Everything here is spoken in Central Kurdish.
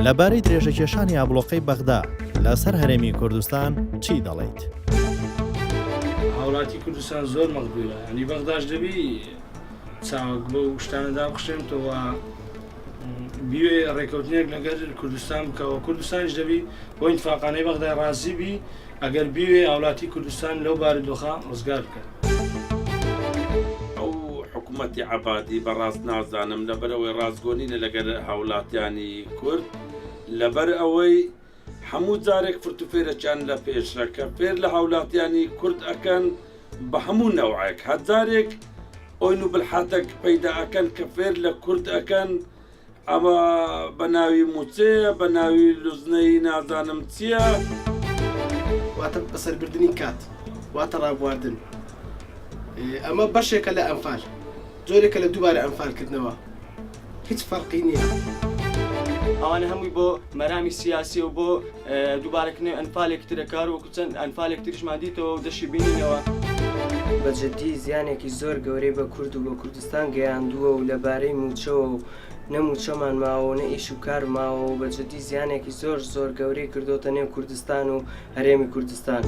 لەبارەی درێژەکێشانی ئابڵۆقەی بەغدا لەسەر هەرێمی کوردستان چی دەڵێیت؟ هاوڵاتی کوردستان زۆر مەغدورە ینی بەغداش دەبی چاوەک بەو شتانە دابخشێنتەوە بیوێ ڕێکەوتنێک لەگەر کوردستان بکەوە کوردستانیش دەبی بۆ ئینتفاقانەی بەغدای ڕازی بی ئەگەر بیوێ هاوڵاتی کوردستان لەو بارودۆخە ڕزگار بکات. ئەو حکومەتی عەبادی بە ڕاست نازانم لەبەرئەوەی ڕاستگۆ نینە لەگەر هاولاتیانی کورد لەبەر ئەوەی هەموو جارێک فرتوفێرەکیان لە پێشە کە فێر لە هاولاتیانی کورد ئەکەن بە هەموو نەوعێک هەجارێک ئۆین و بلحاتەک پەیدا ئەکەن کە فێر لە کورد ئەکەن ئەمە بە ناوی موچەیە بە ناوی لوزنەی نازانم چییە. واتە بەسەربردنی کات، واتە ڕابواردن. ئەمە بەشێکە لە ئەنفال، جۆرێکە لە دووبارە ئەنفالکردنەوە، هیچ فەرقی نییە. ئەوانە هەمووی بۆ مەرامی سیاسیە و بۆ دووبارەکردنەوەی ئەنفالێکی ترە کار وەکو چەند ئەنفالێک تریشمان دیتەوە و دەشی بینینەوە. بە جدی زیانێکی زۆر گەورەی بە کورد و بە کوردستان گەیاندووە و لە بارەی مووچەوە و نە مووچەمان ماوە و نە ئیش و کار ماوە و بە جدی زیانێکی زۆر زۆر گەورەی کردۆتە نێو کوردستان و هەرێمی کوردستان.